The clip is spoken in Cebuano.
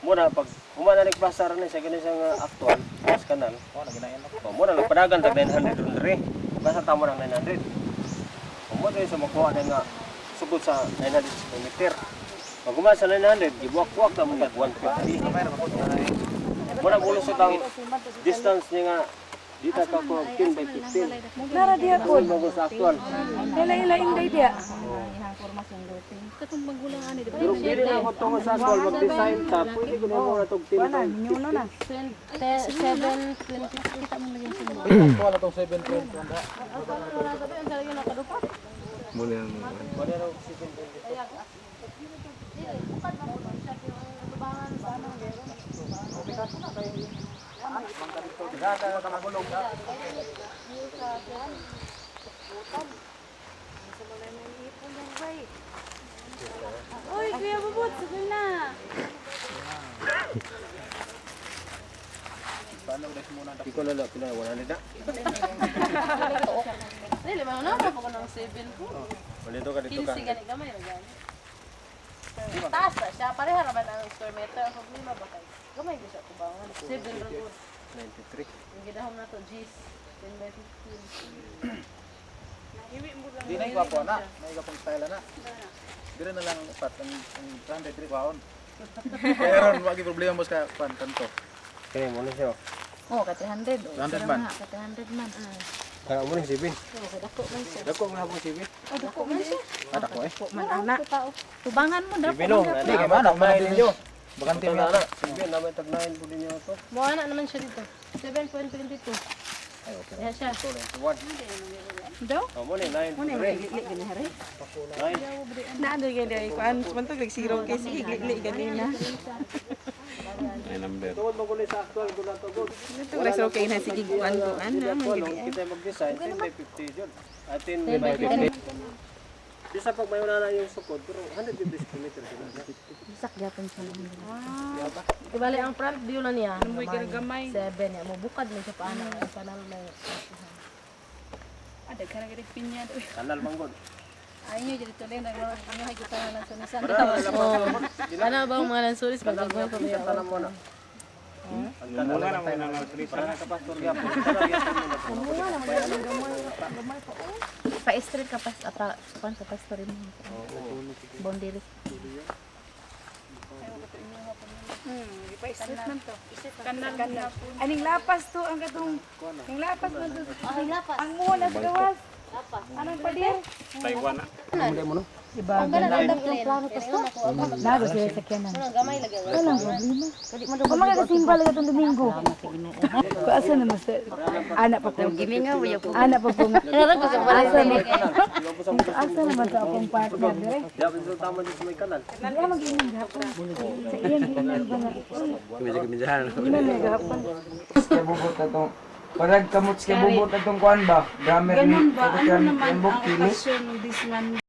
Muna pag humana ni plaster ni sa gani nga actual mas kanal. Oh, naginayan ako. O, muna nagpadagan tag 900 ron diri. Basta tamo ng 900. O mo diri sa makuha na nga sugod sa 900 square meter. Pag human sa 900, gibuwak-buwak na mo tag 150. Kamay ra po na. Muna bulusot ang distance niya nga dita ka ko 10 by 15. Nara diha Kung mo sa actual. Ila ila inday diha. Katong magulang ani di ba? Pero pili na ako tungod sa actual mag-design ta, pwede ko na mo na tog 10 by Nyuno na. 7 20. Kita mo lagi sa Actual atong 7.1 da. Muna ang Wala raw 7.22. Uy, Kuya Bubot, sugol na. Di ko lalo, pila 100 na. Dili man na pa ko ng 7 po. Dito ka, dito ka. 15 gani gamay ra gani. Taas na siya, pareha ra man ang square meter. Ang problema ba kay gamay gyud siya tubangan. 7 ra gud. 93. Ang gidahom na to G's 10 by 15. Di na igwapo na. Na igwapong style na. Dire na lang upat ang ang 300 diri kwaon. Pero wagi problema mo sa kwan kanto. Kaya mo na siya. Oh, ka 300. Oh, 300 man. Ka 300 man. Kaya mo na si Bin. Oh, dako man siya. Dako mo hapon si Bin. Dako man siya. Ada ko eh. Dako man ana. Tubangan mo Si dako. Bin oh. Di kay man ako man ninyo. Bakante Ito mo na na. Si Bin, namin tag 9 po ninyo ito. Mo ana naman siya dito. 7.22. Ay, okay. Diha siya. 21. Daw? Oh, mo ni 9 Muna po rin. gili gani hari. 9. Na ano gani kuan bantog nag zero kay sige gili gani na. Ay number. Tungod mo guli sa actual gula to good. Bantog nag zero kay na sige kuan kuan na man Actual, gani. oh, kita mag-design 10 by 50 yun. Ah, 10 by 50. Di sa pag may na yung sukod, pero 150 square meter sila. Bisak gyapon siya. Ibali ang front view na niya. Gamay. 7 niya. Mobukad man siya paana ang kanal na. Kanal manggod. Ay niyo dito tuloy nag ano hay kita na lang sa Para wala pa sa lamot. Ano ba ang mga lansulis magagawin pa Sa tanam mo na. Ang kanal na tayo na Para ka pastor gyapon. Para gyapon mo na. Pa-street ka pas apa kuan sa pastor mo. Boundary. Aning lapas to ang katong ang lapas man to. Ang muna sa gawas. Anong padir? Taiwan na. Ang gana ang plano pastor. Nago sila sa kanan. Gamay lagi. Walang problema. Kung makakasimba lang itong Domingo. Kung asa naman sa... Anak pa po. Anak pa po. Asa naman. Asa naman sa akong partner. Dire. Dapat sa tama dito sa may kanal. Hindi ako mag-inom gahapon. Sa iyang giinom ba nga? Kumisa kumisahan. Inom na gahapon. Kay bubot atong parag kamot kay bubot atong kuan ba? Drummer ni Ganun ba? Ano Kuan naman Tembok ang Kili. okasyon ng this one?